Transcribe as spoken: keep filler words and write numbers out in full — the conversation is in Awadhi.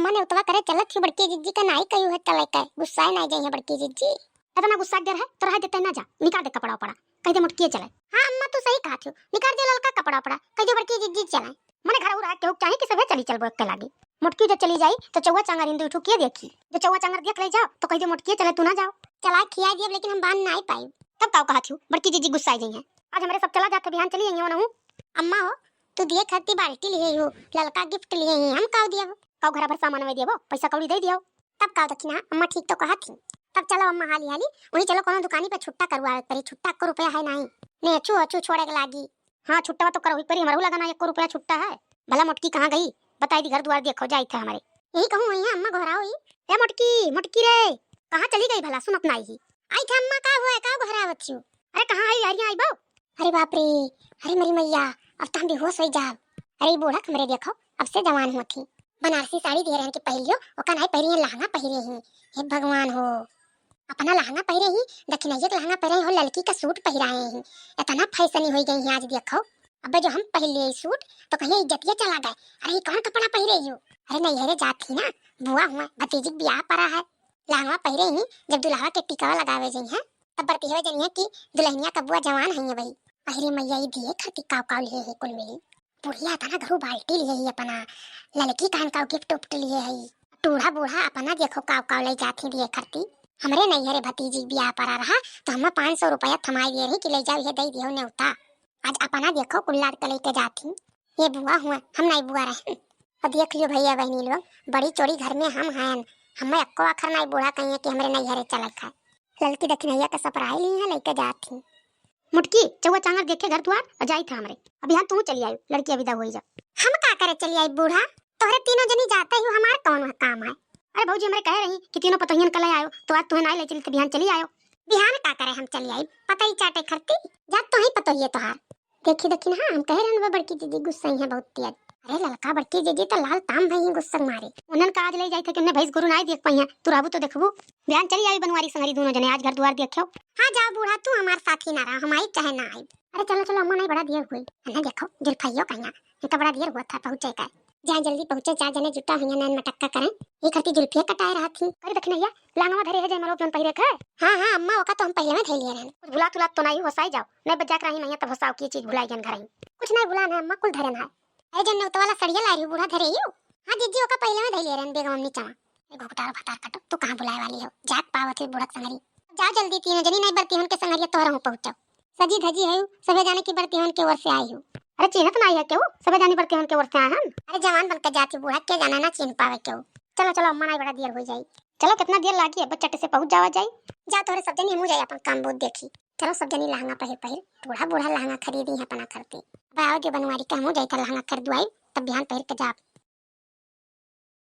अने उतवा करे चलत थी बड़की जिज्जी का नाई कहियो है चले के, गुस्साए नाई जाइए बड़की जिज्जी। इतना गुस्सा के देर है तो रह देते ना जा, निकाल दे कपड़ा उपड़ा, कह दे मोटकिए चले। हाँ अम्मा तू सही कहा थी, निकाल दे ललका कपड़ा उपड़ा, कह दे बड़की जिज्जी चले। मने घर रहा केहू चाहे कि सभे चली चल बोल के लागी। मोटकी जो चली जाई तो चौवा चांगर हिंदू इठू के देखी, जो चौवा चांगर देख ले जाओ तो कह दे मोटकिए चले तू ना जाओ। चला खिया दियब लेकिन हम बांध ना आई पाई। तब काऊ कहा थी बड़की जिज्जी गुस्साए जाइए, आज हमरे सब चला जाते बिहान चली जाइए वनहू। अम्मा हो तू दिए खरती बाल्टी लिए हो, ललका गिफ्ट लिए ही, हम काऊ दियब? काऊ घर भर सामान में देबो, पैसा कौड़ी दे दियो। तब काऊ दखिना अम्मा ठीक तो कहा थी। तब चलो अम्मा हाली हाली वही चलो कोनो दुकानी पे छुट्टा करवावे के पड़ी, छुट्टा को रुपया है नहीं। ने अचू अचू छोड़े के लागी। हाँ छुट्टा तो करो ही पड़ी, हमरो लगा ना एको रुपया छुट्टा है। भला मोटकी कहाँ गई? बताई दी घर दुआर देखो जाई थे हमारे। यही कहूँ वही है अम्मा घोराओ ही। ए मोटकी, मोटकी रे, कहाँ चली गई भला? सुनत नाई ही। आई थे अम्मा का हुआ है, का घोरावत छियो? अरे कहाँ आई यारियाँ आई बो? अरे बाप रे, अरे मेरी मैया, अब तो हम बेहोश हो जाब। अरे ई बूढ़ा हमरे देखो, अब से जवान हुआ थी। बनारसी साड़ी दे रहन के पहिलियो, ओका नाई पहिरी है, लहंगा पहिरे ही। हे भगवान हो, अपना लहंगा पहिरे ही, दखिनैया के लहंगा पहिरे ही, हो ललकी का सूट पहिराए ही। इतना फैशनी हो गई है आज देखो। अब जो हम पहन लिए सूट तो कहीं इज्जतिया चला गए। अरे ई कौन कपड़ा पहिरे ही हो? अरे नहीं है रे जात ही ना, बुआ हुआ भतीजी के ब्याह पड़ा है, लहंगा पहिरे ही, जब दुल्हवा के टिकावा लगावे जइहे तब बरतिहवा जनिहे कि दुल्हनिया का बुआ जवान है भाई। अरे मैया ई दिए खरती काव काव लिए है कुल मिली। बुढ़िया तना घरू बाल्टी लिए ही अपना, ललकी कान का गिफ्ट उफ्ट लिए है। टूढ़ा बूढ़ा अपना देखो काव काव ले जात ही दिए खरती। हमरे नैहरे भतीजी के ब्याह पड़ा रहा तो हम पाँच सौ रुपया थमाई दिए रही कि ले जाओ ये दे दियो नेवता। आज अपना देखो कुल्लाद के लेके जात ही। ये बुआ हुआ, हम नाई बुआ रहन। और देख लियो भैया बहनी लोग, बड़ी चोरी घर में हम हयन। हमें अक्को आखर नाई बूढ़ा कहिए कि हमरे नैहरे चले खाए। ललकी दखिनैया का सपराई ली है लेके जात ही। मुटकी चौवा चांगर देखे घर द्वार और जाई था हमरे। अब यहाँ तू चली आई, लड़की अभी दवा होई जा। हम का करे चली आई बूढ़ा? तोहरे तीनों जनी जाते ही हमार कौन काम है? अरे भौजी हमरे कहे रही कि तीनों पतोहियन कल आयो तो आज तुहे नाई ले चली तो बिहान चली आयो। बिहान का करे हम चली आई? पतई चाटे खरती? जा तो ही पतोहिए तोहार। देखी देखी ना, हाँ, हम कहे रहन बा बड़की दीदी गुस्सा ही है बहुत तेज। अरे ललका बड़की दीदी तो लाल ताम भई ही गुस्सा मारे। उन्हन का आज ले जाई थे कि उन्हें भैंस गोरू नाई देख पाई है। तू रहबू तो देखबू। बिहान चली आई बनवारी संगरी दोनों जने आज घर द्वार देखे। हाँ जाओ बूढ़ा, तू हमार साथी ना रहा, हम आई चाहे ना आई। अरे चलो चलो अम्मा, नहीं बड़ा देर हुई। अन्ना देखो जुल्फइयो कहिया, इनका बड़ा देर हुआ था पहुँचे का। जाए जल्दी पहुँचे, चार जने जुटा हुई नैन मटक्का करें। ये करती जुल्फिया कटाए रहा थी। अरे दखिनैया, लांगवा धरे है जयमलो जौन पहिरे के है। हाँ हाँ अम्मा, ओका तो हम पहले में धैलिए रहन। कुछ भुला तुला तो नहीं, होसाई जाओ, नहीं बजा के रही मैया तब होसाओ की चीज भुलाई गन घर आई। कुछ नहीं भुलान है अम्मा, कुल धरन है। अरे जन नेवता वाला सड़िया लाई रही बूढ़ा धरे यू। हाँ जीजी, ओका पहले में धैलिए रहन बेगवा में नीचवा। ए घुघटार भतार कटो, तू कहाँ भुलाए वाली हो? जात पावत है बूढ़ा संगरी। जाओ जल्दी तीनों जनी, नहीं बरती होन के संगरिया तोहरा हूँ पहुँचो। सजी धजी है, सभे जाने की बरती होन के ओर से आई हूँ। अरे चिन्हत ना आई है केहू, सभे जानी बरती होन के ओर से आए हम। अरे जवान बन के जाती बूढ़ा, के जाने ना चिन्ह पावे केहू। चलो चलो अम्मा, नाई बड़ा देर हो जाई। चलो कितना देर लागी, अब चट से पहुँच जावा जाई। जा तोहरे सब जनी, हमू जाई अपन काम बहुत देखी। चलो सब जनी लहंगा पहिर पहिर, बूढ़ा बूढ़ा लहंगा खरीदी है अपना खरती। अब आओ जो बनवारी के हमू जाई था लहंगा खरीदवाई, तब बिहान पहिर के जाब।